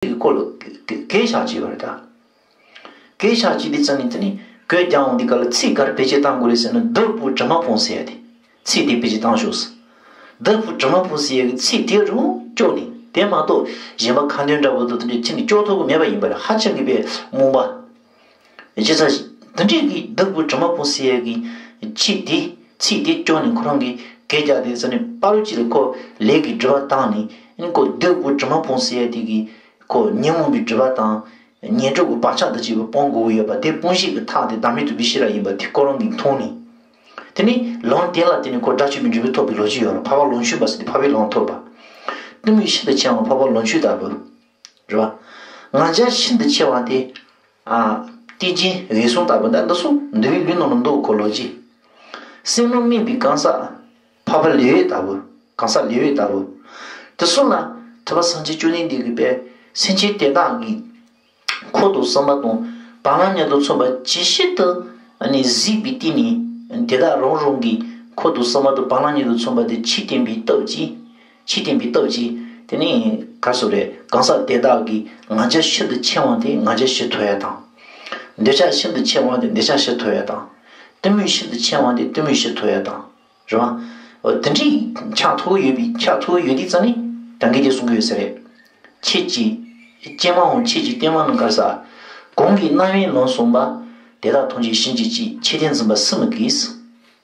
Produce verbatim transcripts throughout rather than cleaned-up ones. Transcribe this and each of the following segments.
གི་སྐོར་ལ་གེ་གེ་བཞག་བྱས་པ་རེད་ད། གེ་བཞག་བྱས་དེ་ཙམ་ནི་དེ་ནི་གོས་རྒྱག་འོང་དེ་ག་ལ་ཚིག་ག་རེ་བེད་སྤྱོད་བཏང་དགོས་རེད་ཟེར་ན། བདུག་སྤོས་དྲི་མ་ཕུང་ཟེར་ཡ་དེ། ཚིག་དེ་བེད་སྤྱོད་བཏང་ཤོག་ཟེར། བདུག་སྤོས་དྲི་མ་ཕུང་ཟེར་ཡ་གི་ཚིག་དེ་རུ་སྐྱོར་ནས། དེ་མ་གཏོགས་གཞན་པ་ཁ་འདོན་འདྲ་པོ་དང་དེ་འདྲ་ཁྱེར་ནས་སྐྱོར་ཐུབ་ཀྱི་མེད་པ་ཡིན་པ་རེད། ཧ་ཅང་གི་དཔེ་རྨོངས་པ། བྱས་ཙང་དེ་འདྲའི་གི་བདུག་སྤོས་དྲི་མ་ཕུང་ཟེར་ཡ་གི་ཚིག་དེ། ཚིག་དེ་སྐྱོར་ནས་ཁོ་རང་གིས་གེ་རྒྱག་དེ་ཟེར་ནས་པ་རུ་ཅི་ལ་ཁོ་ལས་ཀྱི་སྒྲིབ་པ་བཏང་ནས། ཨ་ནི་ཁོ་བདུག་སྤོས་དྲི་མ་ཕུང་ཟེར་ཡ་དེ་གི་ཁོ་ཉོན་མོངས་པའི་སྒྲིབ་པ་དང་ངན་འགྲོ་གི་བག་ཆགས་དང་བཅས་པ་སྤོང་དགོས་ཀྱི་ཡོད་པ་དེ། སྤོང་བྱེད་ཀྱི་ཐག་དེ་བདག་མེད་རྟོགས་པའི་ཤེས་རབ་ཡིན་པ་དེ་ཁོ་རང་གིས་མཐོང་ནས། དེ་ནས་ལམ་དེ་ལ་བརྟེན་ནས་ཁོ་དགྲ་བཅོམ་པའི་འབྲས་བུ་ཐོབ་པའི་ལོ་རྒྱུས་ཡོད་རེད། འཕགས་པ་ལུགས་མཐུན་པ་ཟེར་དེ་འཕགས་པའི་ལམ་ཐོབ་པ། གཏི་མུག་ཤིན་ཏུ་ཆེ་བ་འཕགས་པ་ལུགས་མཐུན་ལྟ་བུ། རེད་བ། ང་རྒྱལ་ཤིན་ཏུ་ཆེ་བ་དེ། ཨ། ཏིང་འཛིན་འོད་སྲུང་ལྟ་བུ་འདི་འདི་ཚོ་འདུལ་བའི་ལུས་རྣམས་ལ་འདུ་ཁོ་ལོ་ཅི། སེམས་ལ་སྨིན་པའི་གང་ཟག་འཕགས་པ་ལེའུ་ལྟ་བུ། གང་ཟག་ལེའུ་ལྟ་བུ། དེ་ཚོ་ལ་ཐུབ་པ་སངས་རྒྱས་བཅོམ་ལྡན་འདས་ཀྱིས་པས་སེམས་ཅན་དེ་དག་གི་འཁོར་དང་བསམ་པ་དང་བག་ལ་ཉལ་དང་མཚུངས་པ་ཇི་ཞིག་ཏུ་ཨ་ནི་གཟིགས་པའི་སྟེང་ནས། དེ་དག་རང་རང་གི་འཁོར་དང་བསམ་པ་དང་བག་ལ་ཉལ་དང་མཚུངས་པ་དེ་ཕྱིར་བསྟན་པའི་སྟོབས་ཀྱིས། ཕྱིར་བསྟན་པའི་སྟོབས་ཀྱིས། དེ་ནས་ག་རེ་ཟེར་དགོས་རེད། གང་ཟག་དེ་དག་གི་ང་རྒྱལ་ཤིན་ཏུ་ཆེ་བ་དེ་ང་རྒྱལ་ཞི་ཐུབ་ཡ་དང་། འདོད་ཆགས་ཤིན་ཏུ་ཆེ་བ་དེ་འདོད་ཆགས་ཞི་ཐུབ་ཡ་དང་། གཏི་མུག་ཤིན་ཏུ་ཆེ་བ་དེ་གཏི་མུག་ཞི་ཐུབ་ཡ་དང་། རེད་བ། འོ་དེ་འདྲའི་ཆགས་ཐུབ་ཡོད་པའི། ཆགས་ཐུབ་ཡོད་དུས་ཙམ་ནས་ད་གིན་དེ་གསུང་གི་ཡོད་ས་རེད། ཁྱེད་ཀྱིས་ཀྱེ་མའང་ཁྱེད་ཀྱིས་བསྟན་པ་རྣམས་ག་རེ་ཟེར། གང་གིས་རྣམ་དབྱེ་ལམ་གསུངས་པ། དེ་དག་ཐམས་ཅད་ཤེས་བྱེད་ཅིང་། ཆོས་དོན་འཛིན་པ་སུ་མི་བགྱིད། བྱས་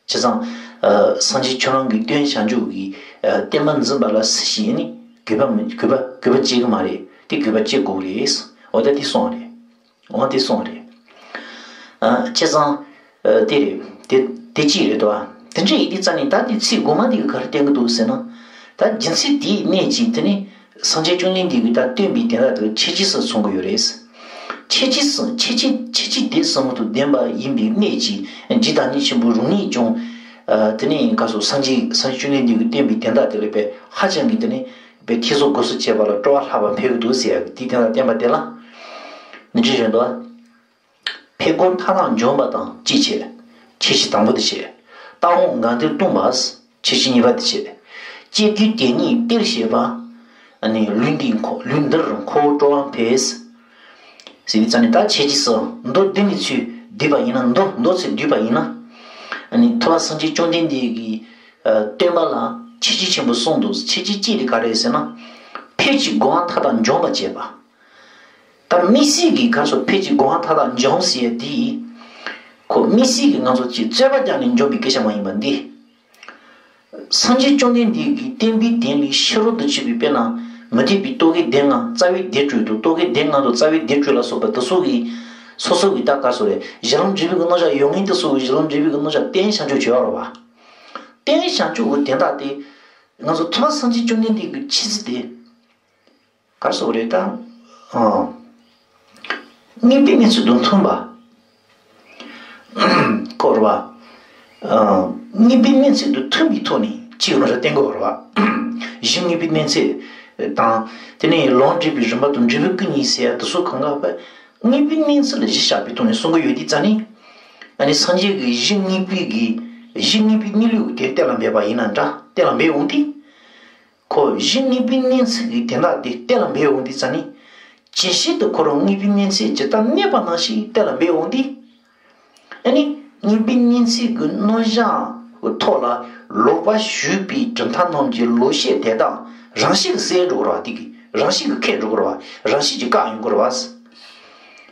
ཙང་། ཨ། སངས་རྒྱས་ཁྱོད་རང་གིས་སྟོན་བྱང་ཆུབ་ཀྱི། ཨ། བསྟན་པ་འཛིན་པ་ལ་སུ་ཞིག་ནི་གུས་པ་མི། གུས་པ་གུས་པ་བྱེད་ཀྱི་མ་རེད། དེ་གུས་པ་བྱེད་དགོས་རེད། འོ་ད་དེ་གསུངས་རེད། འོ་དེ་གསུངས་རེད། ཨ། བྱས་ཙང་། ཨ། དེ་རེད། དེ་དེ་གཅིག་རེད་དོ། དེ་འདྲ་ཡིན་དུས་ཙམ་ནས་ད་དེ་ཚིག་དགོངས་པ་དེ་ག་རེ་བསྟན་གྱི་འདུག་ཟེར་ན། ད་རྒྱུ་མཚན་དེའི་གནད་ཀྱིས་དེ་ནི། སངས་རྒྱས་བཅོམ་ལྡན་འདས་ཀྱིས་ད་སྟོན་པའི་དོན་དག་དེ་ཁྱད་ཆོས་སུ་མཚོན་གྱི་ཡོད་རེད། ཁྱད་ཆོས་སུ། ཁྱད་ཆོས། ཁྱད་ཆོས་དེ་གསུམ་དང་ལྡན་པ་ཡིན་པའི་གནད་ཀྱིས་རྒྱུ་བདག་ཉིད་ཆེན་པོ་རང་ཉིད་ཀྱང་། ཨ། དེ་ནས་ག་རེ་ཟེར། སངས་རྒྱས། སངས་རྒྱས་བཅོམ་ལྡན་འདས་ཀྱིས་སྟོན་པའི་དོན་དག་དེ་ལ་དཔེ་ཧ་ཅང་གི་དེ་ནས་དཔེ་ཐེ་ཚོམ་དགོས་སུ་བྱེད་པ་ལ་སྤྲོ་བ་ལྷག་པ་འཕེལ་གྱི་འདུག་ཟེར་ཡ་གི་དེའི་དོན་དག་བསྟན་པ་དེ་ལ། འདི་འདྲ་རེད་འདུག། ཕས་རྒོལ་མཐའ་དག་འཇོམས་པ་དང་ཅི་བྱེད། ཁྱད་ཆོས་དང་པོ་དེ་བྱེད། རྟགས་དབང་འགལ་འདུས་སྟོང་པ། ཁྱད་ཆོས་གཉིས་པ་དེ་བྱེད། སྐྱེ་དགུའི་དེ་ཉིད་སྟེར་བྱེད་པ། ཨ་ནི་ལུས་འདི་འཁོར། ལུས་འདིར་འཁོར་བ་སྤྲོ་བ་འཕེལ། ཟེར་བའི་རྩ་ནས་ད་ཁྱད་ཆོས་སུ་མདོ་འདི་ནི་ཚུར་བསྡུས་པ་ཡིན་ན། མདོ་མདོ་ཚུར་བསྡུས་པ་ཡིན་ན། ཨ་ནི་ཐུབ་པ་སངས་རྒྱས་བཅོམ་ལྡན་འདས་ཀྱི་ཨ་བསྟན་པ་ལ་ཁྱད་ཆོས་ཆེན་པོ་གསུམ་འདུག། ཁྱད་ཆོས་གཅིག་དེ་ག་རེ་རེད་ཟེར་ན། ཕས་ཀྱི་སྒོ་ང་མཐའ་དག་འཇོམས་པར་བྱེད་པ། ད་དམིགས་བསལ་གྱི་ག་རེ་ཟེར། ཕས་ཀྱི་སྒོ་ང་མཐའ་དག་འཇོམས་ཟེར་ཡ་དེ། ཁོ་དམིགས་བསལ་གྱི་ང་ཚོ་ཅིག་རྩོད་པ་རྒྱག་ནས་འཇོམས་པའི་སྐད་ཆ་མ་ཡིན་པ་འདི། སངས་རྒྱས་བཅོམ་ལྡན་འདས་ཀྱི་བསྟན་པའི་དོན་ལ་ཕྱི་རོལ་དུ་ཕྱིན་པའི། དཔེར་ན་མུ་སྟེགས་པའི་རྟོག་གེ་སྡེ་ལྔ་རྩ་བའི་སྡེ་དྲུག་དང་། རྟོག་གེ་སྡེ་ལྔ་དང་རྩ་བའི་སྡེ་དྲུག་ལ་སོགས་པ་དེ་ཚོ་གིས་སོ་སོ་གི་ད་ག་རེ་ཟེར། གཞི་ལམ་འབྲས་བུའི་རྣམ་གཞག་ཡོད་མཁན་དེ་ཚོ་གི་གཞི་ལམ་འབྲས་བུའི་རྣམ་གཞག་རྟེན་བྱང་ཆུབ་བྱེད་ཡོད་རེད་བ། རྟེན་བྱང་ཆུབ་ཀྱི་དོན་དག་དེ། ང་ཚོ་ཐུབ་པ་སངས་རྒྱས་བཅོམ་ལྡན་འདས་ཀྱི་ཆོས་ཚུལ་དེ། ག་རེ་ཟེར་དགོས་རེད་ད། ཨ། དངོས་པོའི་གནས་ཚུལ་དང་མཐུན་པ། ཁོ་རེད་བ། ཨ། དངོས་པོའི་གནས་ཚུལ་དང་མཐུན་པའི་ཐོག་ནས་ཅིག་ཡོང་ར་བསྟན་དགོས་རེད་བ། གཞི་དངོས་པོའི་གནས་ཚུལ་དང་། དེ་ནས་ལམ་འབྲས་བུའི་རིམ་པ་དང་འབྲས་བུ་སྐུ་གཉིས་ཟེར་ཡ་དེ་ཚོ་གང་ག་བ་དངོས་པོའི་གནས་ཚུལ་ལ་གཞི་བཞག་པའི་ཐོག་ནས་གསུང་གི་ཡོད་དུས་ཙམ་ནས། ཨ་ནི་སངས་རྒྱས་ཀྱིས་གཞི་དངོས་པོའི་གི། གཞི་དངོས་པོའི་གནས་ལུགས་དེ་གཏན་ལ་འབེབས་པ་ཡིན་ན་འདྲ། གཏན་ལ་འབེབས་འོང་དུས། ཁོ་གཞི་དངོས་པོའི་གནས་ཚུལ་གྱི་དོན་དག་དེ་གཏན་ལ་འབེབས་འོང་དུས་ཙམ་ནས། ཇི་སྲིད་དུ་ཁོ་རང་དངོས་པོའི་གནས་ཚུལ་ཇི་ལྟར་གནས་པ་ནང་བཞིན་གཏན་ལ་འབེབས་འོང་དུས། ཨ་ནི་དངོས་པོའི་གནས་ཚུལ་གྱི་རྣམ་གཞག་གི་ཐོག་ལ་ལོག་པར་ཞུགས་པའི་གྲུབ་མཐའ་རྣམས་ཀྱི་ལོག་བཤད་དེ་དག་རང་བཞིན་གྱིས་ཟད་འགྲོ་གི་རེད་བ། དེ་གི་རང་བཞིན་གྱིས་ཁེགས་འགྲོ་གི་རེད་བ། རང་བཞིན་གྱིས་བཀག་ཡོང་གི་རེད་བ།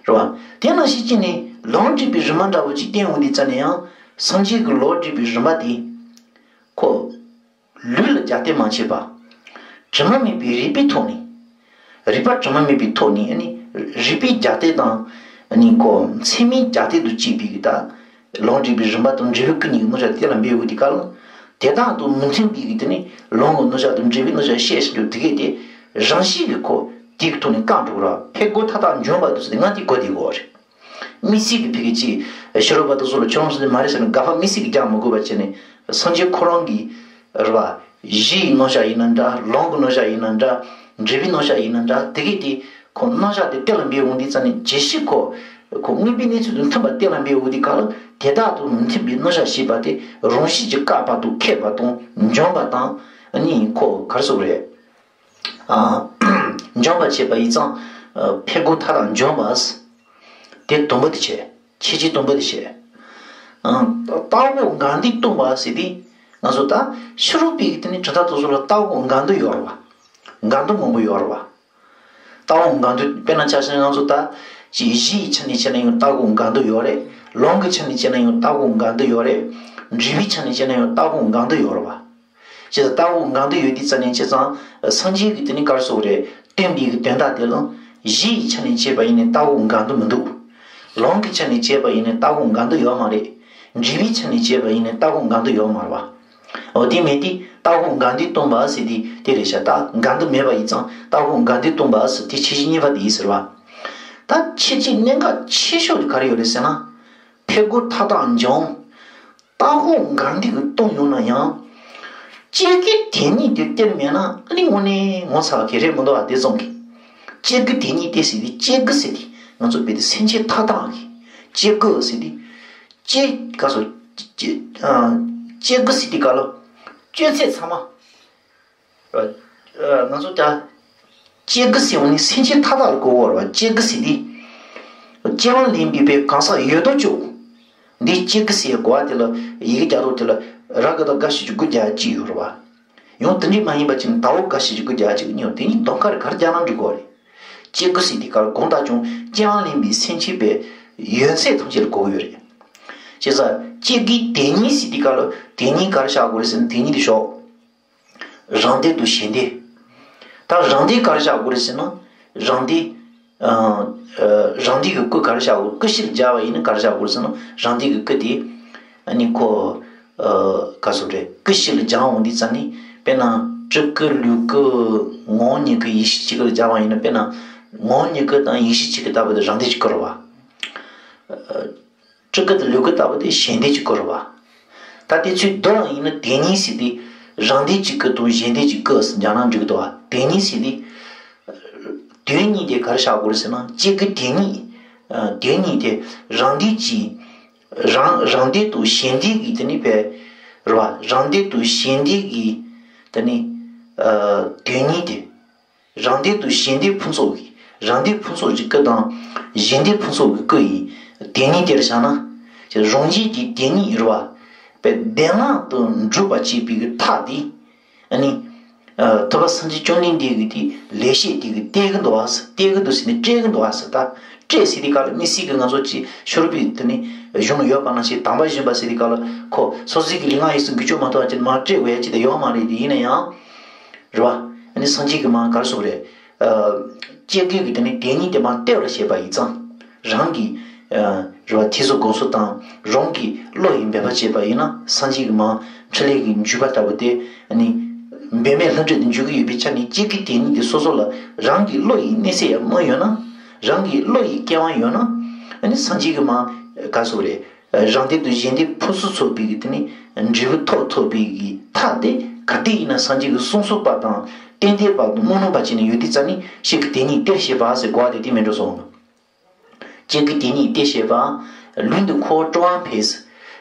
རེད་བ། དེ་ནང་བཞིན་བྱས་ནས་ལམ་འབྲས་བུའི་རིམ་པ་འདྲ་བོ་ཅིག་བསྟན་འོང་དུས་ཙམ་ནས་ཡང་། སངས་རྒྱས་ཀྱི་ལམ་འབྲས་བུའི་རིམ་པ་དེ་ཁོ། ལུས་ལ་རྒྱབ་རྟེན་མ་བྱས་པ། དྲི་མ་མེད་པའི་རིག་པའི་ཐོག་ནས། རིག་པ་དྲི་མ་མེད་པའི་ཐོག་ནས། ཨ་ནི་རིག་པའི་རྒྱབ་རྟེན་དང་། ཨ་ནི་ཁོ་མཚན་མའི་རྒྱབ་རྟེན་དུ་བྱས་པའི་གི་ད་ལམ་འབྲས་བུའི་རིམ་པ་དང་འབྲས་བུ་སྐུ་གཉིས་ཀྱི་རྣམ་གཞག་གཏན་ལ་འབེབས་འོང་དུས་སྐབས་ལ། དེ་དག་དང་མི་མཐུན་པའི་གི་དེ་ནི་ལམ་གྱི་རྣམ་གཞག་དང་འབྲས་བུའི་རྣམ་གཞག་བཤད་བཞིན་དུ་དེ་གས་དེ་རང་བཞིན་གྱིས་ཁོ་དེ་གི་ཐོག་ནས་བཀག་འགྲོ་གི་རེད་བ། ཕས་རྒོལ་མཐའ་དག་འཇོམས་པ་དེ་ཚོ་དེ་ང་དེ་གོ་བདེ་གོ་བ་རེད། དམིགས་བསལ་གྱི་ཕ་གི་ཅིག་ཕྱི་རོལ་པ་དེ་ཚོ་ལ་ཁྱོད་རང་ཚོ་དེ་མ་རེད་ཟེར་ནས་དགག་པ་དམིགས་བསལ་གྱི་རྒྱག་མི་དགོས་པ་བྱས་ནས། སངས་རྒྱས་ཁོ་རང་གིས་རེད་བ། གཞིའི་རྣམ་གཞག་ཡིན་ན་འདྲ། ལམ་གྱི་རྣམ་གཞག་ཡིན་ན་འདྲ། འབྲས་བུའི་རྣམ་གཞག་ཡིན་ན་འདྲ། དེ་གས་དེ་ཁོ་རྣམ་གཞག་དེ་གཏན་ལ་འབེབས་འོང་དུས་ཙམ་ནས། ཇི་སྲིད་ཁོ་ཁོ་དངོས་པོའི་གནས་ཚུལ་དང་མཐུན་པ་གཏན་ལ་འབེབས་འོང་དུས་སྐབས་ལ། དེ་དག་དང་མི་མཐུན་པའི་རྣམ་གཞག་ཞེས་པ་དེ་རང་བཞིན་གྱིས་བཀག་པ་དང་ཁེགས་པ་དང་འཇོམས་པ་དང་། ཨ་ནི་ཁོ་ག་རེ་ཟེར་དགོས་རེད། ཨ། འཇོམས་པར་བྱེད་པ་ཡིན་ཙང་ ཕས་རྒོལ་མཐའ་དག་འཇོམས་པ། དེ་དུམ་བུ་དེ་བྱས། ཁྱད་ཆོས་དུམ་བུ་དེ་བྱས། ཨང་། རྟ་ཁོག་འགལ་འདུས་སྟོང་པ་ཟེར་དུས། ང་ཚོ་ད་ཕྱི་རོལ་པའི་གི་དེ་ནི་དྲི་རྟགས་དེ་ཚོ་ལ་རྟ་ཁོག་འགལ་འདུ་ཡོད་རེད་བ། འགལ་འདུ་མང་པོ་ཡོད་རེད་བ། རྟ་ཁོག་འགལ་འདུ་དཔེར་ན་ཆ་བཞག་ན་ང་ཚོ་ད་ཅིག་གཞི་ཡི་ཆ་ནས་བྱས་ན་ཡང་རྟ་ཁོག་འགལ་འདུ་ཡོད་རེད། ལུང་གི་ཆ་ནས་བྱས་ན་ཡང་རྟ་ཁོག་འགལ་འདུ་ཡོད་རེད། འབྲས་བུའི་ཆ་ནས་བྱས་ན་ཡང་རྟ་ཁོག་འགལ་འདུ་ཡོད་རེད་བ། བྱས་ཙང་རྟ་ཁོག་འགལ་འདུ་ཡོད་དུས་ཙ་ནས་བྱས་ཙང་སངས་རྒྱས་ཀྱིས་དེ་ནི་ག་རེ་ཟེར་དགོས་རེད། སྟོན་པའི་གི་དོན་དག་དེ་ལ། གཞི་ཡི་ཆ་ནས་བྱས་པ་ཡིན་ནའི་རྟ་ཁོག་འགལ་འདུ་མི་འདུག་ལུང་གི་ཆ་ནས་བྱས་པ་ཡིན་ནའི་རྟ་ཁོག་འགལ་འདུ་ཡོད་མ་རེད། འབྲས་བུའི་ཆ་ནས་བྱས་པ་ཡིན་ནའི་རྟ་ཁོག་འགལ་འདུ་ཡོད་མ་རེད་བ། འོ་དེ་མེད་དུས་རྟ་ཁོག་འགལ་འདུས་སྟོང་པ་ཟེར་དུས་དེ་རེད་ཤག་རྟ་འགལ་འདུ་མེད་པ་ཡིན་ཙང་རྟ་ཁོག་འགལ་འདུས་སྟོང་པ་ཟེར་དེ་ཁྱད་ཆོས་གཉིས་པ་དེ་ཡིན་ཟེར་བ། ད་ཁྱད་ཆོས་གནད་འགག་ཆེ་ཤོས་དེ་ག་རེ་ཡོད་རེད་ཟེར་ན། ཕས་རྒོལ་མཐའ་དག་འཇོམས། རྟ་ཁོག་འགལ་འདུས་ཀྱི་སྟོང་ཡོང་ན་ཡང་། སྐྱེ་དགུའི་དེ་ཉིད་དེ་སྟེར་མེད་ན་ཨ་ནི་དངོས་གནས་ངོ་ཚ་གི་རེད་མི་འདུག་བ་དེ་ཙམ་གྱིས། སྐྱེ་དགུའི་དེ་ཉིད་དེ་ཟེར་དུས་སྐྱེ་དགུ་ཟེར་དུས་ང་ཚོ་བོད་དུ་སེམས་ཅན་མཐའ་དག་གི་སྐྱེ་དགུ་ཟེར་དུས། སྐྱེ་ག་སོ། སྐྱེ་ཨ། སྐྱེ་དགུ་ཟེར་དུས་ག་ལ། སྐྱེ་ཚད་ཚང་མ། ང་ཚོ་ད་སྐྱེ་དགུ་ཟེར་བ་ནི་སེམས་ཅན་མཐའ་དག་ལ་གོ་བ་རེད་བ། སྐྱེ་དགུ་ཟེར་དུས། སྐྱེ་བ་ལེན་པའི་པའི་གང་ཟག་ཡོད་དོ་ཅོག་འདི་སྐྱེ་དགུ་ཟེར་གོ་བ་དེ་ལ་ཡི་གེ་རྒྱག་རོགས་དེ་ལ་ར་ག་ད་ག་ཞིག་གི་དགུ་རྒྱག་གཅིག་ཡོད་རེད་བ། ཡང་དེ་འདྲ་མ་ཡིན་པ་ཅིག་ད་འོ་ག་ཞིག་གི་དགུ་རྒྱག་གཅིག་གཉིས་དེ་གཉིས་གདོང་ཁ་རེ་གར་རྒྱག་ན་འགྲིག་གོ་རེད། སྐྱེ་དགུ་ཟེར་དུས་ག་ལ་གང་ལྟར་ཀྱང་སྐྱེ་བ་ལེན་པའི་སེམས་ཅན་པའི་ཡོད་ཚད་ཐམས་ཅད་ལ་གོ་གི་ཡོད་རེད། བྱས་ཙང་སྐྱེ་དགུའི་དེ་ཉིད་ཟེར་དུས་ག་ལ་དེ་ཉིད་ག་རེ་བཞག་དགོས་རེད་ཟེར་ན་དེ་ཉིད་དེ་ཞོག་རང་སྡེ་དང་གཞན་སྡེ། ད་རང་སྡེ་ག་རེ་བཞག་དགོས་རེད་ཟེར་ན། རང་སྡེ། ཨ། ཨ། རང་སྡེ་གི་སྐུ་ག་རེ་བཞག་དགོས། སྐུ་བཞི་ལ་སྦྱར་བ་ཡིན་ན་ག་རེ་བཞག་དགོས་རེད་ཟེར་ན། རང་སྡེ་གི་སྐུ་དེ། ཨ་ནི་ཁོ། ཨ། ག་སོ་རེད། སྐུ་བཞི་ལ་སྦྱར་འོང་དུས་ཙ་ནི། དཔེར་ན། སྤྲུལ་སྐུ་ལུས་སྐུ། ངོ་བོ་ཉིད་སྐུ་ཡེ་ཤེས་གཅིག་སྐུ་ལ་སྦྱར་བ་ཡིན་ན་དཔེར་ན། ངོ་བོ་ཉིད་སྐུ་དང་ཡེ་ཤེས་གཅིག་སྐུ་ལྟ་བུ་དེ་རང་སྡེ་གཅིག་སྐུ་རེད་བ། སྤྲུལ་སྐུ་དང་ལུས་སྐུ་ལྟ་བུ་དེ་གཞན་སྡེ་གཅིག་སྐུ་རེད་བ། ད་དེ་ཚོའི་མདོ་ལ་ཡིན་ན་དེ་ཉིད་ཟེར་དུས་རང་སྡེ་གཅིག་སྐུ་དང་གཞན་སྡེ་གཅིག་སྐུ་ཟེར་སྦྱར་ན་འགྲིག་གི་འདུག་བ། དེ་ཉིད་ཟེར་དུས། དོན་གཉིས་དེ་ག་རེ་བཞག་དགོས་རེད་ཟེར་ན་སྐྱེ་དགུའི་དེ་ཉིད། དེ་ཉིད་དེ་རང་སྡེ་གཅིག་རང་རང་སྡེ་དང་གཞན་སྡེ་གི་དེ་ནི་བས། རེད་བ། རང་སྡེ་དང་གཞན་སྡེ་གི་དེ་ནི། དོན་གཉིས་དེ། རང་སྡེ་དང་གཞན་སྡེ་ཕུན་ཚོགས་ཀྱི། རང་སྡེ་ཕུན་ཚོགས་ཀྱི་སྐུ་དང་། གཞན་སྡེ་ཕུན་ཚོགས་ཀྱི་སྐུ་ཡི་དེ་ཉིད་དེར་བཞག་ན། རང་བཞིན་གྱི་དེ་ཉིད་རེད་བ། པའི་བདེན་ལམ་དུ་འགྲུབ་པར་བྱེད་པའི་ཐབས་དེ། ཨ་ནི། ཐུབ་པ་སངས་རྒྱས་བཅོམ་ལྡན་འདས་ཀྱི་དེ་ལེགས་བཤད་དེ་གི་བསྟན་གི་འདུག་བ། བསྟན་གི་འདུག་ཟེར་ནས་སྤྲད་གི་འདུག་བ་ཟེར། ད་སྤྲད་ཟེར་དེ་ག་ལ་དམིགས་བསལ་གྱི་ང་ཚོ་ཅིག་ཤོར་བའི་དེ་ནི་གཞུང་ལ་ཡོད་པ་ནང་བཞིན་དམ་པ་སྦྱིན་པ་ཟེར་དེ་ག་ལ་ཁོ་སོ་སོའི་གི་ལུས་ངག་ཡིད་གསུམ་འགུལ་སྐྱོད་མ་ཐུབ་པ་ཅིག་མར་སྤྲད་དགོས་ཡ་ཅིག་དེ་ཡོད་མ་རེད། དེ་ཡིན་ན་ཡང་། རེད་བ། ཨ་ནི་སངས་རྒྱས་ཀྱིས་མར་ག་རེ་གསུངས་པ་རེད། ཨ། སྐྱེ་དགུའི་གི་དེ་ནི་དེ་ཉིད་དེ་མར་སྟེར་བར་བྱེད་པ་ཡིན་ཙང་། རང་གི། ཨ། རེད་བ། ཐོས་བསམ་སྒོམ་གསུམ་དང་རང་གི་བློ་ཡིས་འབད་པར་བྱེད་པ་ཡིན་ན་སངས་རྒྱས་ཀྱིས་མར་འཕྲིན་ལས་ཀྱི་འཇུག་པ་ལྟ་བུ་དེ་ཨ་ནི་འབད་མེད་ལྷུན་གྲུབ་ཏུ་འཇུག་གི་ཡོད་པའི་ཆ་ནས་སྐྱེ་དགུའི་དེ་ཉིད་དེ་སོ་སོ་ལ་རང་གི་བློ་ཡིས་མནོས་ཚད་ཡང་མངོན་ཡོད་ན། རང་གི་བློ་ཡིས་སྐྱེ་བ་ཡོད་ན། ཨ་ནི་སངས་རྒྱས་ཀྱིས་མར་ག་རེ་གསུངས་པ་རེད། རང་སྡེ་དང་གཞན་སྡེ་ཕུན་སུམ་ཚོགས་པའི་གི་དེ་ནི་འབྲས་བུ་ཐོབ་ཐུབ་པའི་གི་ཐབས་དེ་ག་དེ་ཡིན་ན་སངས་རྒྱས་ཀྱི་གསུང་རྩོད་པ་དང་ཏན་ཏན་པ་དང་སྨོན་ལམ་པ་བྱས་ནས་ཡོད་དུས་ཙ་ནི་ཤེས་ཀྱི་དེ་ཉིད་སྟེར་ཤེས་པ་ཟེར་གོ་བ་དེ་དེ་མིན་འགྲོ་སོང་། ཅེས་ཀྱི་དེ་ཉིད་སྟེར་ཤེས་པ། ལུས་འདི་འཁོར་བ་སྤྲོ་བར་འཕེལ།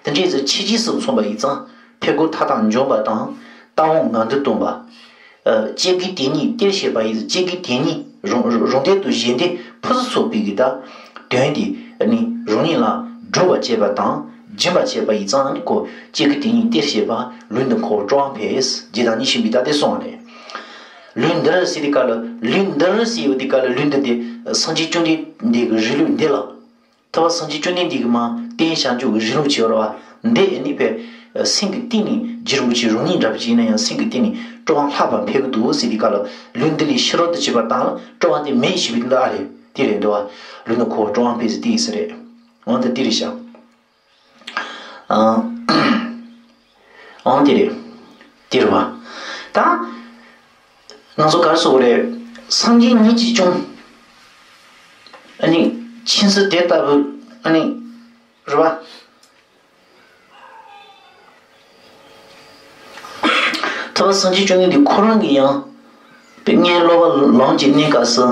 དེ་འདྲའི་ཚེ་ཕྱི་རྗེས་སུ་མཚོན་པ་ཡིན་ཙང་ཕས་རྒོལ་མཐའ་དག་འཇོམས་པ་དང་རྟ་ཁོག་འགལ་འདུ་སྟོན་པ། ཅེས་ཀྱི་དེ་ཉིད་སྟེར་ཤེས་པ་ཡིན། ཅེས་ཀྱི་དེ་ཉིད་རང་རང་སྡེ་དང་གཞན་སྡེ་ཕུན་སུམ་ཚོགས་པའི་གི་ད་དོན་དེ་ནི་རང་ཉིད་ལ་སྒྲུབ་པར་བྱེད་པ་དང་སྦྱིན་པར་བྱེད་པ་ཡིན་ཙང་ནི་ཁོ་ཅེས་ཀྱི་དེ་ཉིད་སྟེར་ཤེས་པ། ལུས་འདི་འཁོར་བ་སྤྲོ་བར་འཕེལ། ཇི་ལྟར་ཉིད་བཞིན་པའི་ད་དེ་གསུངས་པ་རེད། ལུས་འདིར་ཟེར་དུས་སྐབས་ལ་ལུས་འདིར་ཟེར་ཡོད་དུས་སྐབས་ལ་ལུས་འདི་དེ་སངས་རྒྱས་བཅོམ་ལྡན་འདས་ཀྱི་རིང་ལུགས་འདི་ལ། ཐུབ་པ་སངས་རྒྱས་བཅོམ་ལྡན་འདས་ཀྱིས་མར་བསྟན་བྱང་ཆུབ་ཀྱི་རིང་ལུགས་བྱས་པ་རེད་བ། འདི་ཨ་ནི་བས་སེམས་ཀྱི་གཏིང་ནས་རྗེ་རིན་པོ་ཆེ་རང་ཉིད་འདྲ་པོ་ཅིག་ཡིན་ན་ཡང་སེམས་ཀྱི་གཏིང་ནས་སྤྲོ་བ་ལྷག་པར་འཕེལ་གྱི་འདུག་ཟེར་དུས་སྐབས་ལ་ལུས་འདི་ལས་ཕྱི་རོལ་དུ་བྱེད་པ་དང་སྤྲོ་བ་དེ་མེད་ཞེས་པའི་འདི་ཨ་རེད། དེ་རེད་འདུག་བ། ལུས་འདི་འཁོར་བ་སྤྲོ་བར་འཕེལ་ཟེར་དེ་ཡིན་ས་རེད། འོ་འདི་དེ་རེད་ཤག་ཨང་། ཨང་དེ་རེད། དེ་རེད་བ། ད། ང་ཚོ་ག་རེ་ཟེར་དགོས་རེད། སངས་རྒྱས་ཉིད་ཀྱིས་ཀྱང་། ཨ་ནི། མཁྱེན་ཚུལ་དེ་ལྟ་བུ། ཨ་ནི། རེད་བ། ཐུབ་པ་སངས་རྒྱས་བཅོམ་ལྡན་འདས་ཁོ་རང་གིས་ཡང་། དཔེ་ངའི་སློབ་པ་ལམ་གྱི་གནས་སྐབས་སུ།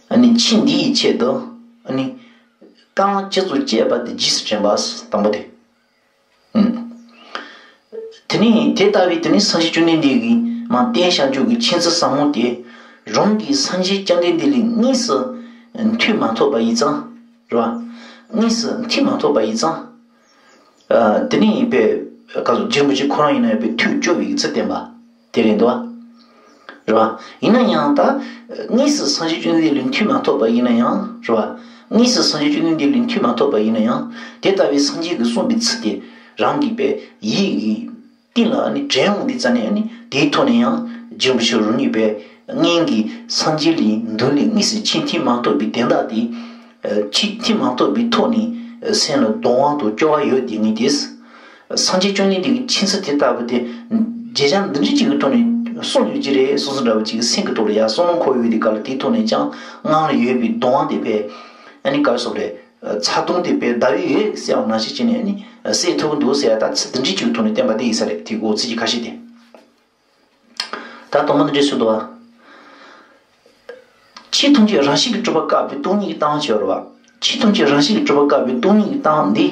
ཨ་ནི་ཆོས་འདི་ཡི་ཆེད་དུ། ཨ་ནི། བཀའ་དབང་ཅི་ཙམ་བཅས་པ་དེ་རྗེས་སུ་དྲན་པ། དང་པོ་དེ། ཨུམ། དེ་ནས་དེ་ལྟ་བུའི་དེ་ནས་སངས་རྒྱས་བཅོམ་ལྡན་འདས་ཀྱིས་མར་བསྟན་བྱང་ཆུབ་ཀྱི་མཁྱེན་བརྩེ་ཟབ་མོ་དེ། རང་གིས་སངས་རྒྱས་བཅོམ་ལྡན་འདས་ལས་དངོས་སུ་ མཐུ་མ་ཐོབ་པ་ཡིན་ཙང་། རེད་བ། དངོས་སུ་མཐུ་མ་ཐོབ་པ་ཡིན་ཙང་། ཨ། དེ་ནས་ཡིན་པའི་ག་ཚོད་རྗེ་རིན་པོ་ཆེ་ཁོ་རང་ཡིན་ན་ཡང་པའི་མཐུ་སྐྱོབ་པའི་ཚུལ་བསྟན་པ་དེ་རེད་འདུག་བ། རེད་བ། ཡིན་ན་ཡང་ད་དངོས་སུ་སངས་རྒྱས་བཅོམ་ལྡན་འདས་ལས་མཐུ་མ་ཐོབ་པ་ཡིན་ན་ཡང་། རེད་བ། དངོས་སུ་སངས་རྒྱས་བཅོམ་ལྡན་འདས་ལས་མཐུ་མ་ཐོབ་པ་ཡིན་ན་ཡང་། དེ་ལྟ་བུའི་སངས་རྒྱས་ཀྱིས་གསུངས་པའི་ཚུལ་དེ་རང་གི་པའི་ཡིད་ཀྱི་གཏིང་ལ་ནི་དྲན་འོང་དུས་ཙམ་ནས་ནི། དེའི་ཐོག་ནས་ཡང་རྗེ་རིན་པོ་ཆེ་རང་ཉིད་པའི་སྔོན་གྱི་སངས་རྒྱས་ལས་མདོ་ལས་དངོས་སུ་ཆོས་མཐུན་མ་ཐོབ་པའི་དོན་དག་དེ། ཆོས་མཐུན་མ་ཐོབ་པའི་ཐོག་ནས་སེམས་ལ་གདུང་བ་དང་སྐྱོ་བ་ཡོད་དེ་ངེས་ཏེ། སངས་རྒྱས་བཅོམ་ལྡན་འདས་ཀྱི་ཆོས་ཚུལ་དེ་ལྟ་བུ་དེ་བརྗེད་བྱ་འདི་འདྲ་ཅིག་གི་ཐོག་ནས་གསུངས་ཡོད་ཀྱི་རེད་གསུངས་སོ་འདྲ་བ་ཅིག་སེམས་ཀྱི་ཐོག་ལ་ཡར་བསམ་བློ་འཁོར་ཡོད་དེ་ག་ལ། དེའི་ཐོག་ནས་ཀྱང་སྔོན་ལ་ཡོད་པའི་གདུང་བ་དེ་བས་ཨ་ནི་ག་རེ་ཟེར་དགོས་རེད། ཚ་གདུང་དེ་བས་ཟླ་བའི་འོད་གསལ་བ་ནང་བཞིན་བྱས་ནས་ནི་གསལ་ཐུབ་ཀྱི་འདུག་ཟེར་ཡ། ད་ཚིག་འདི་འདྲའི་ཅིག་ཐོག་ནས་བསྟན་པ་དེ་ཡིན་ས་རེད། དེ་གོ་ཚིག་གི་ཁ་ཤས་དེ། ད་དང་པོ་འདི་འདྲའི་ཚུལ་དུ་བ། ཆོས་ཐམས་ཅད་རང་བཞིན་གྱིས་གྲུབ་པ་བཀག་པའི་སྟོང་ཉིད་ཀྱི་ལྟ་བ་བྱེད་པ་རེད་བ། ཆོས་ཐམས་ཅད་རང་བཞིན་གྱིས་གྲུབ་པ་བཀག་པའི་སྟོང་ཉིད་ཀྱི་ལྟ་བ་འདི།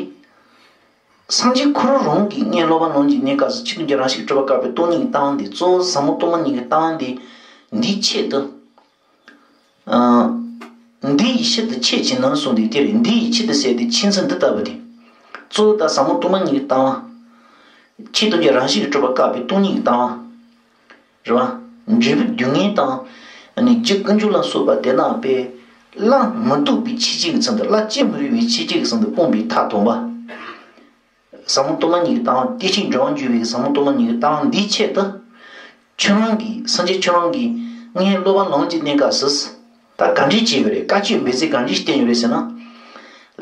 སངས་རྒྱས་ཁོ་རང་རང་གིས་སྔོན་སློབ་པ་ལམ་གྱི་གནས་སྐབས་སུ་ཆོས་ཐམས་ཅད་རང་བཞིན་གྱིས་གྲུབ་པ་བཀག་པའི་སྟོང་ཉིད་ཀྱི་ལྟ་བ་འདི་གཙོ་བོ་ཟབ་མོ་སྟོང་པ་ཉིད་ཀྱི་ལྟ་བ་འདི། འདིའི་ཆེད་དུ། ཨ། འདི་ཡི་ཕྱིར་དུ་ཆོས་བྱེད་ནི་གསུངས་ཏེ་དེ་རེད། འདི་ཡི་ཕྱིར་དུ་ཟེར་ཏེ་ཆོས་ཚུལ་འདི་ལྟ་བུ་སྟེ། གཙོ་བོ་ད་ཟབ་མོ་སྟོང་པ་ཉིད་ཀྱི་ལྟ་བ། ཆོས་ཐམས་ཅད་རང་བཞིན་གྱིས་གྲུབ་པ་བཀག་པའི་སྟོང་ཉིད་ཀྱི་ལྟ་བ། རེད་བ། འབྲས་བུ་རྒྱུ་ངན་དང་། ཨ་ནི་རྒྱུ་ཀུན་འབྱུང་ལ་སོགས་པ་དེ་དག་པས་སླར་མི་ལྡོག་པའི་ཆོས་ཅན་གྱི་ཚུལ་དུ། སླར་སྐྱེ་མི་རིགས་པའི་ཆོས་ཅན་གྱི་ཚུལ་དུ་སྤངས་པའི་མཐར་ཐུག་པ། ཟབ་མོ་སྟོང་པ་ཉིད་ཀྱི་ལྟ་བ། བདེ་གཤེགས་འགྲོ་བ་འཇུག་པའི་ཟབ་མོ་སྟོང་པ་ཉིད་ཀྱི་ལྟ་བ་འདིའི་ཆེད་དུ། ཁྱོད་རང་གིས། སངས་རྒྱས་ཁྱོད་རང་གིས་སྔོན་སློབ་པ་ལམ་གྱི་གནས་སྐབས་སུ། ད་ག་འདྲས་བྱས་ཡོད་རེད། བཀའ་ཆོས་འབད་ཚུལ་ག་འདྲས་བསྟན་ཡོད་རེད་ཟེར་ན།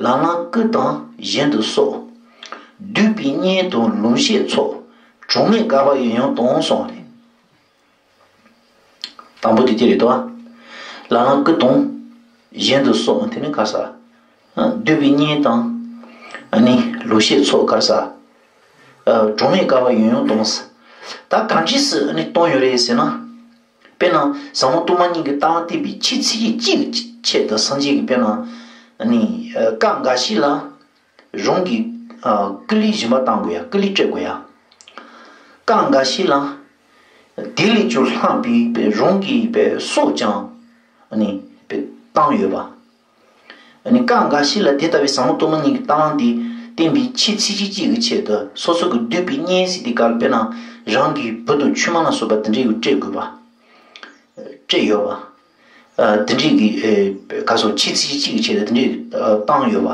ལམ་ལམ་སྐུ་དང་གཞན་དུ་སོགས། བསྡུས་པའི་གཉེན་དང་ལུང་བཤད་ཚོགས། གྲངས་མེད་བསྐལ་པ་ཡང་ཡང་དང་གསུངས་པ་རེད། དང་པོ་དེ་དེ་རེད་དོ། ལམ་ལམ་སྐུ་དང་གཞན་དུ་སོགས། དེ་ནི་ག་རེ་ཟེར། བསྡུས་པའི་གཉེན་དང་། ཨ་ནི་ལུང་བཤད་ཚོགས་ག་རེ་ཟེར། གྲངས་མེད་བསྐལ་པ་ཡང་ཡང་དང་ཟེར། ད་ག་འདྲས་སེ་ཨ་ནི་བསྟན་ཡོད་རེད་ཟེར་ན། དཔེར་ན་ཟབ་མོ་སྟོང་པ་ཉིད་ཀྱི་ལྟ་བ་བསྟན་པའི་ཆེད་ཚིག་གཅིག་གི་ཆེད་དུ་སངས་རྒྱས་ཀྱིས་དཔེར་ན། ཨ་ནི་སྐབས་འགའ་ཞིག་ལ། རང་གི་ཨ་སྐུ་ལུས་སྦྱིན་པ་གཏང་དགོས་ཡ། སྐུ་ལུས་སྤྲད་དགོས་ཡ། སྐབས་འགའ་ཞིག་ལ། དེ་ལས་ཀྱང་ལྷག་པའི་པའི་རང་གི་པའི་སྲོག་ཀྱང་ཨ་ནི་པའི་གཏང་ཡོད་པ། ཨ་ནི་སྐབས་འགའ་ཞིག་ལ་དེ་ལྟ་བུའི་ཟབ་མོ་སྟོང་པ་ཉིད་ཀྱི་ལྟ་བ་འདི་བསྟན་པའི་ཆེད་ཚིག་གཅིག་གཅིག་གི་ཆེད་དུ་སོ་སོ་གི་བསྡུས་པའི་གཉེན་ཟེར་དེ་གར་དཔེར་ན་རང་གི་བུ་དང་མཆོད་མ་ལ་སོགས་པ་དེ་འདྲའི་ཡོད་སྤྲད་དགོས་པ། སྤྲད་ཡོད་པ། ཨ་དེ་འདྲའི་གི་ཨེ་ག་སོགས་ཆེད་ཚིག་གཅིག་གི་ཆེད་དུ་དེ་འདྲའི་ཨ་བཏང་ཡོད་པ།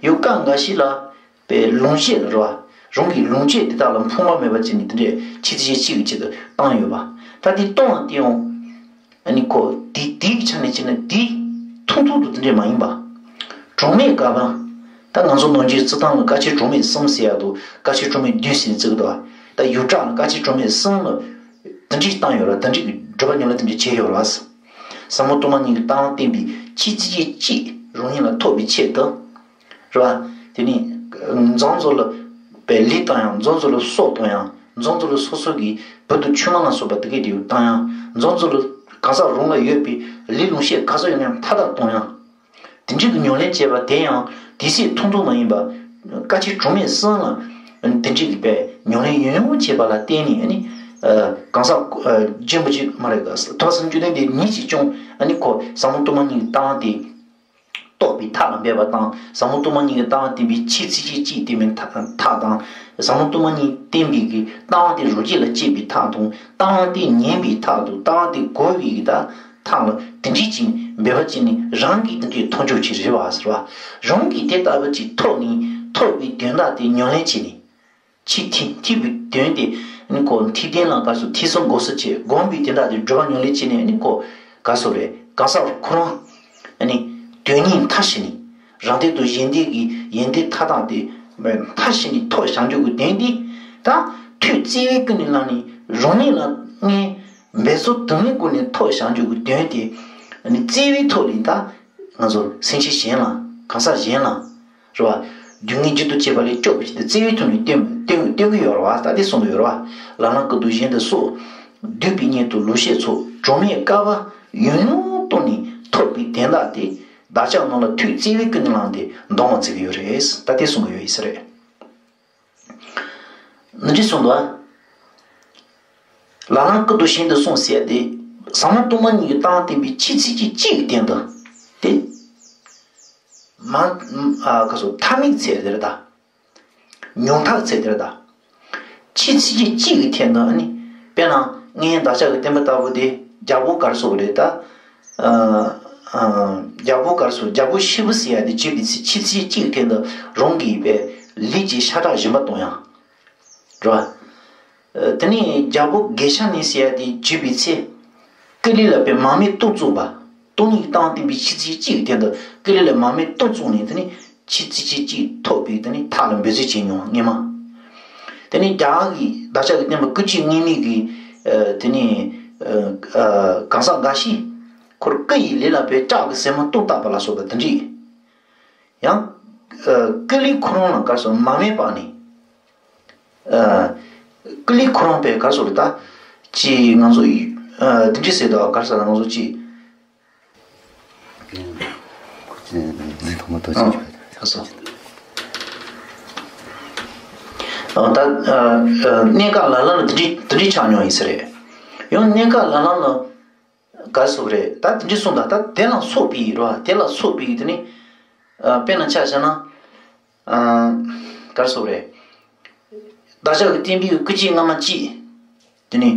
ཡང་སྐབས་འགའ་ཞིག་ལ་པའི་ལུང་བཤད་རེད་བ། རང་གི་ལུང་བྱེད་དེ་དག་ལ་ཕོངས་པ་མེད་པ་བྱས་ནས་དེ་འདྲའི་ཆེད་ཚིག་གཅིག་གི་ཆེད་དུ་བཏང་ཡོད་པ། ད་དེ་གཏོང་བ་དེ་ཡང་ཨ་ནི་ཁོ་དེ་དེའི་ཆ་ནས་བྱས་ན་དེ་ཐུང་ཐུང་དུ་དེ་འདྲའི་མ་ཡིན་པ། གྲངས་མེད་བསྐལ་པ། ད་ང་ཚོ་ནང་ཆོས་རྩི་སྟངས་ལ་བཀའ་ཆོས་གྲངས་མེད་གསུམ་ཟེར་ཡ་འདུག་བཀའ་ཆོས་གྲངས་མེད་བདུན་ཟེར་ནས་བརྩི་གི་འདུག་ད་ཡུལ་གྲགས་ལ་བཀའ་ཆོས་གྲངས་མེད་གསུམ་ལ། དེ་འདྲའི་བཏང་ཡོད་ར། དེ་འདྲའི་གི་སྒྲུབ་པ་ཉམས་ལེན་དེ་འདྲའི་བྱས་ཡོད་ར། ཟབ་མོ་སྟོང་པ་ཉིད་ཀྱི་ལྟ་བ་བསྟན་པའི་ཆེད་ཚིག་གཅིག་རང་ཉིད་ལ་ཐོབ་པའི་ཆེད་དུ། རེད་བ། དེ་ནས་མཛོ་མཛོ་ལ་པའི་ལུས་བཏང་ཡང་། མཛོ་མཛོ་ལ་སྲོག་གཏོང་ཡང་། མཛོ་མཛོ་ལ་སོ་སོ་གི་བུ་དང་མཆོད་མ་ལ་སོགས་པ་དེ་གའི་དེ་བཏང་ཡང་། མཛོ་མཛོ་ལ་གང་ཟག་རང་ལ་ཡོད་པའི་ལུས་ལོངས་སྤྱོད་གང་ཟག་ཡོད་ན་ཡང་མཐའ་དག་གཏོང་ཡང་། དེ་འདྲའི་གི་ཉམས་ལེན་བྱས་པ་དེ་ཡང་དེ་སྲིད་ཐུང་ཐུང་མ་ཡིན་པ། བཀའ་ཆོས་གྲངས་མེད་གསུམ་ལ་དེ་འདྲའི་གི་པའི་ཉམས་ལེན་ཡང་ཡང་བྱས་པ་ལ་བརྟེན་ནས་ནི། གང་ཟག་རྒྱུན་པོ་ཅིག་མ་རེད་ག་ཐོག་སང་བཅུད་ལྡན་དེ་ཉིད་ཀྱིས་ཀྱང་ཨ་ནི་ཁོ་ཟབ་མོ་སྟོང་པ་ཉིད་ཀྱི་ལྟ་བ་དེ་རྟོགས་པའི་མཐའ་ལ་འབེབས་པ་དང་། ཟབ་མོ་སྟོང་པ་ཉིད་ཀྱི་ལྟ་བ་བསྟན་པའི་ཆེད་ཚིག་གཅིག་གཅིག་བསྟན་པའི་མཐའ་དང་། ཟབ་མོ་སྟོང་པ་ཉིད་བསྟན་པའི་གི་ལྟ་བ་དེ་རང་རྒྱུད་ལ་སྐྱེས་པའི་མཐའ་དང་། ལྟ་བ་དེ་ཉན་པའི་མཐའ་དང་། ལྟ་བ་དེ་གོ་བའི་གི་ད་མཐའ་ལ་དེ་འདྲའི་ཅིག་འབད་པ་བྱས་ནས་རང་གིས་དེ་འདྲའི་ཐོབ་འཇུག་ཅིག་རེད་བ་ཟེར་བ། རང་གིས་དེ་ལྟ་བུ་ཅིག་ཐོབ་ནས་ཐོབ་པའི་དོན་དག་དེ་ཉམས་ལེན་བྱས་ནས། ཆེས་ཐིག་ཐིག་པའི་དོན་དེ་ནི་ཁོ་ཐིག་ལྡན་ལ་ག་སོ་ཐིག་གསུམ་དགོངས་སུ་བྱས། དགོངས་པའི་དོན་དག་དེ་སྒྲུབ་པ་ཉམས་ལེན་བྱས་ནས་ནི་ཁོ་ག་སོ་རེད། གང་ཟག་ཁོ་རང་ནི་དོན་གཉིས་མཐའ་ཞི་ནས། རང་སྡེ་དང་གཞན་སྡེ་གི་ཡོན་ཏན་མཐའ་དག་དེ་མཐའ་ཞི་ནས་ཐོབ་བྱང་ཆུབ་ཀྱི་དོན་དེ། ད་ཐོས་བརྩེ་བས་ཀུན་ནས་བསླངས་ནས་རང་ཉིད་ལ་ངས་འབད་རྩོལ་དུ་མའི་སྒོ་ནས་ཐོབ་བྱང་ཆུབ་ཀྱི་དོན་དེ་ནི་བརྩེ་བའི་ཐོག་ལས་ད་ང་ཚོ་སེམས་ཅན་གཞན་ལ་གང་ཟག་གཞན་ལ། རེད་བ། སྡུག་བསྔལ་རྒྱུ་དང་བཅས་པ་ལས་སྐྱོབ་པའི་ཆེད་དུ་བརྩེ་བའི་ཐོག་ནས་བསྟན་བསྟན་བསྟན་གྱི་ཡོད་རེད་བ། ད་དེ་གསུང་གི་ཡོད་རེད་བ། ལམ་ལམ་སྐུ་དང་གཞན་དུ་སོགས། བསྡུས་པའི་གཉེན་དང་ལུང་བཤད་ཚོགས། གྲངས་མེད་བསྐལ་པ་ཡང་ཡང་བཏང་ནས་ཐོབ་པའི་དོན་དག་དེ། བདག་ཅག་རྣམས་ལ་ཐོས་བརྩེ་བས་ཀུན་ནས་བསླངས་ཏེ་འདོན་པར་མཛད་ཀྱི་ཡོད་རེད། ད་དེ་གསུང་གི་ཡོད་ཡིན་ས་རེད། འདི་འདྲ་གསུངས་འདུག་ཨ། ལམ་ལམ་སྐུ་དང་གཞན་དུ་སོགས་ཟེར་ཏེ། ཟབ་མོ་སྟོང་པ་ཉིད་ཀྱི་ལྟ་བ་བསྟན་པའི་ཆེད་ཚིག་གཅིག་གཅིག་གི་སྟེང་དུ། དེ་ ཨ་ཨ་ག་སོ་ཐ་མིག་ཚད་དེ་རེད་ད། ཉུང་མཐའ་ཚད་དེ་རེད་ད། ཕྱི་ཚིག་གཅིག་གཅིག་གི་ཐད་ནས་ཨ་ནི། དཔེར་ན་ངས་བདག་ཅག་གི་བསྟན་པ་ལྟ་བུ་དེ་རྒྱལ་པོ་ག་རེ་ཟེར་དགོས་རེད་ད། ཨ་ཨ་རྒྱལ་པོ་ག་རེ་ཟེར། རྒྱལ་པོ་ཤི་བོ་ཟེར་ཡ་དེ་བརྗོད་པའི་ཚེ་ཕྱི་ཚིག་གཅིག་གི་ཐད་དུ་རང་གི་པའི་ལུས་ཀྱི་ཤ་ཁྲག་སྦྱིན་པ་གཏོང་ཡ། རེད་བ། ཨ་དེ་ནས་རྒྱལ་པོ་དགེ་ཤ་ནི་ཟེར་ཡ་དེ་བརྗོད་པའི་ཚེ། ཀུ་ལི་ལ་པའི་མར་མེ་སྟོང་བཙུགས་པ། སྟོང་ཉིད་སྟེང་བསྟན་པའི་ཕྱི་ཚིག་གཅིག་གི་སྟེང་དུ་ཀུ་ལི་ལ་མར་མེ་སྟོང་བཙུགས་ནས་དེ་ནས་ཕྱི་ཚིག་གཅིག་གཅིག་ཐོབ་པའི་དེ་ནས་ཐག་ལ་འབོད་ཚིག་བྱས་མྱོང་སྔས་མ། དེ་ནས་རྒྱ་གར་གྱི་བདག་ཅག་གི་བསྟན་པ་ཀུན་བྱེད་དངོས་མེད་ཀྱི་ཨ་དེ་ནས་ཨ་ཨ་གང་ཟག་འགའ་ཞིག་ཁོར་ཀུ་ཡི་ལུས་ལ་པའི་ལྕགས་ཀྱི་ཟེ་མ་སྟོང་བཏགས་པ་ལ་སོགས་པ་དེ་འདྲས། ཡང་། ཨ་ཀུ་ལི་ཁོ་རང་ལ་ག་རེ་ཟེར་མར་མེ་སྤར་ནས། ཨ་ཀུ་ལི་ཁོ་རང་པས་ག་རེ་ཟེར་ད། ཅི་ང་ཚོ་ཨ་འདི་འདྲ་ཟེར་ད་ག་རེ་ཟེར་ད་ང་ཚོ་ཅི། ཨ་ད་ཨ་ཨ་གནད་འགག་ལ་ལ་ལ་འདི་འདྲ་འདི་འདྲ་ཆགས་མྱོང་ཡིན་ས་རེད། ཡང་གནད་འགག་ལ་ལ་ལ། ག་རེ་ཟེར་རེད་ད་དེ་འདྲ་གསུངས་ད་ད་དེ་ལ་སོགས་པའི་རོ་དེ་ལ་སོགས་པའི་དེ་ནི། ཨ་དཔེར་ན་ཆ་བཞག་ན། ཨ་ག་རེ་ཟེར་རེད། བདག་ཅག་གི་བསྟན་པའི་སྐུ་བྱེད་སྔ་མ་གཅིག་དེ་ནི་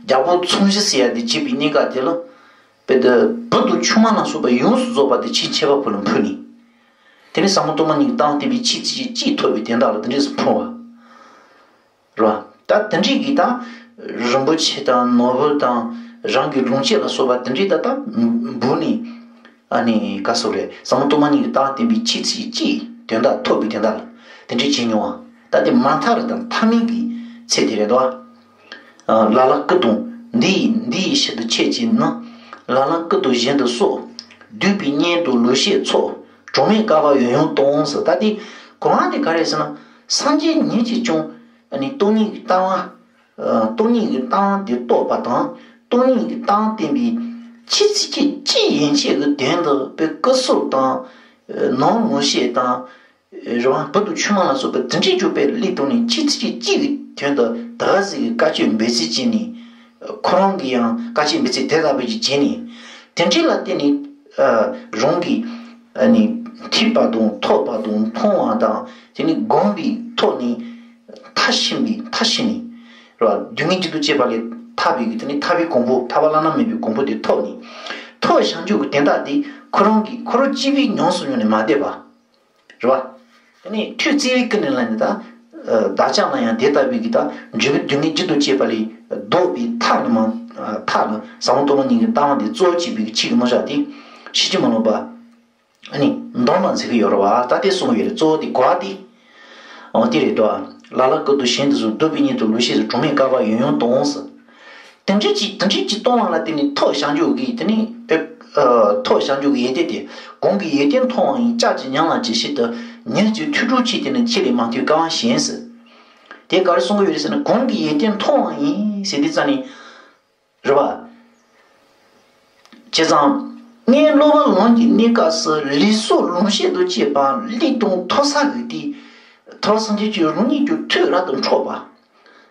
རྒྱལ་པོ་མཚུངས་གཞི་ཟེར་ཡ་དེ་བྱེད་པའི་གནད་འགག་དེ་ལ། དཔེ་དེ་བུ་དང་ཆུང་མ་ལ་སོགས་པ་ཡོངས་སུ་རྫོགས་པ་དེ་ཕྱིའི་ཁྱད་པར་ཕུད་ལ་ཕུལ་ནས། དེ་ནི་ཟབ་མོ་སྟོང་པ་ཉིད་ཀྱི་ལྟ་བ་བསྟན་པའི་ཆེས་གཅིག་གཅིག་ཐོབ་པའི་དོན་དག་ལ་དེ་འདྲས་སུ་ཕུལ་བ། རེད་བ། ད་དེ་འདྲའི་གི་ད་རིན་པོ་ཆེ་དང་ནོར་བུ་དང་རང་གི་ལོངས་སྤྱོད་ལ་སོགས་པ་དེ་འདྲའི་ད་ལྟ་འབུལ་ནས། ཨ་ནི་ག་སོགས་རེད་ཟབ་མོ་སྟོང་པ་ཉིད་ཀྱི་ལྟ་བ་བསྟན་པའི་ཆེས་ཚིག་གཅིག་དོན་དག་ཐོབ་པའི་དོན་དག་ལ་དེ་འདྲའི་བྱེད་མྱོང་བ་ད་དེ་མ་མཐའ་རུ་དང་མཐའ་མིན་གྱི་ཚེ་དེ་རེད་དོ། ལ་ལ་སྐུ་གདུང་འདི་ཡིས་འདི་ཡི་ཕྱིར་དུ་ཆེད་ཅིག་ན། ལ་ལ་སྐུ་གདུང་གཞན་དུ་གསོལ། བསྡུས་པའི་སྙན་དུ་ལུས་ཤེས་ཚོགས། གྲངས་མེད་བསྐལ་པ་ཡང་ཡང་སྟོང་ཟེར་ད་དེ་གོ་བ་དེ་ག་རེ་ཟེར་ན་སངས་རྒྱས་ཉིད་ཀྱིས་ཀྱང་ཨ་ནི་སྟོང་ཉིད་ཀྱི་ལྟ་བ། སྟོང་ཉིད་ཀྱི་ལྟ་བ་དེ་རྟོགས་པ་དང་སྟོང་ཉིད་ཀྱི་ལྟ་བ་བསྟན་པའི་ཆེས་ཚིག་གཅིག་གཅིག་ཡན་ཆད་ཀྱི་དོན་དུ་དཔེ་སྐུ་གཟུགས་དང་། ནང་ལུས་ཤེས་དང་། རེད་བ། བུ་དང་ཆུང་མ་ལ་སོགས་པའི་དེ་འདྲའི་འཇུག་པའི་ལས་བཏང་ནས་ཆེས་ཚིག་གཅིག་གི་དོན་དུ་ད་ག་ཟིག་གི་བཀའ་ཆོས་འབད་རྩིས་བྱས་ནས། ཁོ་རང་གིས་ཡང་བཀའ་ཆོས་འབད་རྩིས་དེ་ལྟ་བུ་ཞིག་བྱས་ནས། དེ་འདྲའི་ལ་བརྟེན་ནས། རང་གིས་ཨ་ནི་ཐོས་པ་དང་ཐོས་པ་དང་མཐོང་བ་དང་དེ་ནི་སྒོམ་པའི་ཐོག་ནས་མཐར་ཕྱིན་པའི་མཐར་ཕྱིན་ནས། རེད་བ། རྒྱུ་ངེས་འབྱིན་རྟོག་བཅས་པ་ལས་ཐར་བའི་གི་དེ་ནི་ཐར་པའི་གོ་འཕང་ཐར་པ་བླ་ན་མེད་པའི་གོ་འཕང་དེ་ཐོབ་ནས། ཐོབ་བཞག་རྒྱུ་གི་དོན་དག་དེ་ཁོ་རང་གིས་ཁོ་རང་གཅིག་པུས་ཉམས་སུ་མྱོང་ནས་མ་བསྡད་པ། རེད་བ། དེ་ནས་ཐོས་བརྩེ་བའི་ཀུན་ནས་ལ་ནི་ད། བདག་ཅག་ལ་ཡང་དེ་ལྟ་བུའི་གི་ད་འབྲས་བུ་རྒྱུ་ངེས་འབྱིན་རྟོག་བཅས་པ་ལས་ལྡོག་པའི་ཐབས་ནི་མ། ཐབས་ལ་ཟབ་མོ་སྟོང་པ་ཉིད་ཀྱི་ལྟ་བ་འདི་གཙོ་བོ་བྱེད་པའི་གི་ཆེད་ཀྱི་རྣམ་གཞག་དེ་ཕྱིན་ཅི་མ་ལོག་པ། ཨ་ནི་འདོམས་པར་མཛད་ཀྱི་ཡོད་རེད་བ། ད་དེ་གསུངས་ཡོད་རེད། གཙོ་བོ་དེ་གོ་བ་དེ། འོ་དེ་རེད་དོ། ལ་ལ་སྐུ་གདུང་གཞན་དུ་གསོལ། བསྡུས་པའི་སྙན་དུ་ལུས་ཤེས་ཚོགས། གྲངས་མེད་བསྐལ་པ་ཡང་ཡང་སྟོང་ཟེར། དེ་འདྲ་ཅིག་དེ་འདྲ་ཅིག་གཏོང་བ་ལ་བརྟེན་ནས་ཐོབ་བཞག་རྒྱུ་གི་དེ་ནི་ཨེ། ཐོབ་བཞག་རྒྱུ་གི་ཡོན་ཏན་དེ་གང་གི་ཡོན་ཏན་མཐོང་བ་ཡིན། ལྕགས་ཀྱི་ཉམས་ལ་ཇི་ཞིག་ཏུ། ཉིན་གཅིག་ཐོས་གྲོགས་ཆེ་དེ་ནི་ཁྱེད་ལས་མ་ཐོས་སྐལ་བ་གཞན་ཟེར། དེ་ག་རེ་གསུང་གི་ཡོད་རེད་ཟེར་ན་གང་གི་ཡོན་ཏན་མཐོང་བ་ཡིན་ཟེར་དུས་ཙམ་ནས། རེད་བ། བྱས་ཙང་། སྔོན་སློབ་པ་ལམ་གྱི་གནས་སྐབས་སུ་ལུས་སྲོག་ལོངས་སྤྱོད་དང་བཅས་པ་བློས་གཏོང་ཐོབ་ཚར་གི་དེ། ཐོབ་ཚར་རྗེས་ཀྱི་རང་ཉིད་ཀྱི་ཐོས་རབ་ཏུ་འཕྲོག་པ།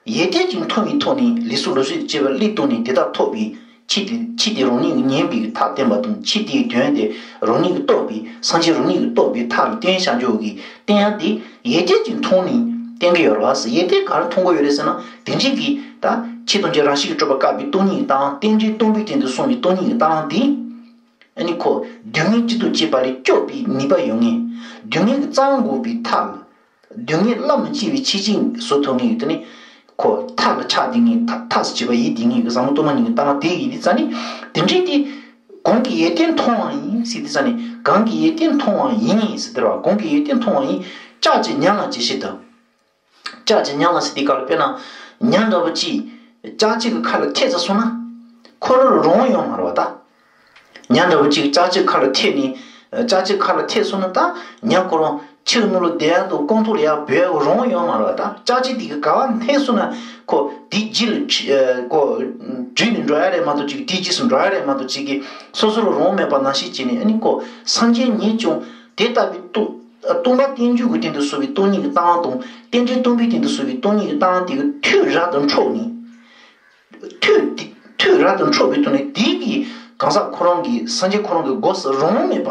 ཡོན་ཏན་ཅིག་མཐོང་བའི་ཐོག་ནས་ལུས་སྲོག་ལོངས་སྤྱོད་དང་བཅས་པ་བློས་གཏོང་ནས་དེ་དག་ཐོབ་པའི་ཆེད་དུ་ཆེད་དུ་རང་ཉིད་ཀྱིས་ཉན་པའི་ཐབས་བསྟན་པ་དང་། ཆེད་དུ་དོན་དེ་རང་ཉིད་ཀྱིས་རྟོགས་པའི་སངས་རྒྱས་རང་ཉིད་ཀྱིས་རྟོགས་པའི་ཐབས་ལ་བརྟེན་བྱ་འཇོག་གི་བསྟན་ཡ་དེ་ཡོན་ཏན་ཅིག་མཐོང་ནས་བསྟན་གྱི་ཡོད་རེད་བ་ཟེར། ཡོན་ཏན་ག་རེ་མཐོང་གི་ཡོད་རེད་ཟེར་ན་དེ་འདྲའི་གི་ད་ཆོས་ཐམས་ཅད་རང་བཞིན་གྱིས་གྲུབ་པ་བཀག་པའི་སྟོང་ཉིད་ཀྱི་ལྟ་བ། རྟེན་འབྲེལ་སྟོང་པའི་སྟེང་དུ་སོང་བའི་སྟོང་ཉིད་ཀྱི་ལྟ་བ་དེ། ཨ་ནི་ཁོ་སྡུག་བསྔལ་གཅིག་ཏུ་སྐྱེས་པ་ལས་སྐྱོབ་པའི་ནུས་པ་ཡོད་མཁན། སྡུག་བསྔལ་གྱི་རྩ་བ་འགོག་པའི་ཐབས། སྡུག་བསྔལ་སླར་མི་སྐྱེ་བའི་ཆེད་ཅིག་བཟོ་ཐུབ་མཁན་གྱི་དེ་ནི་ཁོ་ཐབས་ལ་ཆགས་བསྡད་མཁན། ཐ་ཐབས་སུ་བྱེད་པ་ཡིན་བསྡད་མཁན་གྱི་ཟབ་མོ་སྟོང་པ་ཉིད་ཀྱི་ལྟ་བ་དེ་ཡིན་དུས་ཙང་ནི་དེ་འདྲའི་དེ་གང་གི་ཡོན་ཏན་མཐོང་བ་ཡིན་ཟེར་དུས་ཙང་ནི་གང་གི་ཡོན་ཏན་མཐོང་བ་ཡིན་ཟེར་དེ་རེད་བ། གང་གི་ཡོན་ཏན་མཐོང་བ་ཡིན། ལྕགས་ཀྱི་ཉམས་ལ་ཇི་ཞིག་ཏུ། ལྕགས་ཀྱི་ཉམས་ལ་ཟེར་དུས་སྐབས་ལ་དཔེར་ན་ཉ་འདྲ་བོ་ཅིག་ལྕགས་ཀྱི་ཁ་ལ་ཐེབས་ཚར་སོང་ན་ཁོ་རང་རང་ཡོང་མ་རེད་བ་ད། ཉ་འདྲ་བོ་ཅིག་ལྕགས་ཀྱི་ཁ་ལ་ཐེབས་ནས་ལྕགས་ཀྱི་ཁ་ལ་ཐེབས་སོང་ན་ད་ཉ་ཁོ་རང་ཕྱིར་ནུབ་ལ་བསྡད་ཡག་དང་རྐང་ཐང་ལ་ཡར་བུད་ཡག་རང་ཡོང་མ་རེད་བ་ད། ལྕགས་ཀྱི་དེ་གི་ག་བ་འཐེན་སོང་ན་ཁོ་དེའི་རྗེས་ལ་ཁོ་བྲོས་ནས་འགྲོ་ཡག་རེད་མ་གཏོགས་ཅིག་དེའི་རྗེས་སུ་འགྲོ་ཡག་རེད་མ་གཏོགས་ཅིག་གི་སོ་སོ་ལ་རང་མེད་པ་ནང་བཞིན་བྱས་ནས། ཨ་ནི་ཁོ་སངས་རྒྱས་ཉིད་ཀྱང་དེ་ལྟ་བུའི་སྟོང་སྟོང་པ་རྟེན་འབྱུང་གི་སྟེང་དུ་གསུངས་པའི་སྟོང་ཉིད་ཀྱི་ལྟ་བ་དང་། རྟེན་འབྲེལ་སྟོང་པའི་སྟེང་དུ་གསུངས་པའི་སྟོང་ཉིད་ཀྱི་ལྟ་བ་དེ་གི་ཐོས་རབ་ཏུ་འཕྲོག་ནས། ཐོས་དེ་ཐོས་རབ་ཏུ་འཕྲོག་པའི་ཐོག་ནས་དེ་གི་གང་ཟག་ཁོ་རང་གི་སངས་རྒྱས་ཁོ་རང་གི་སྒོ་སུ་རང་མེད་པ།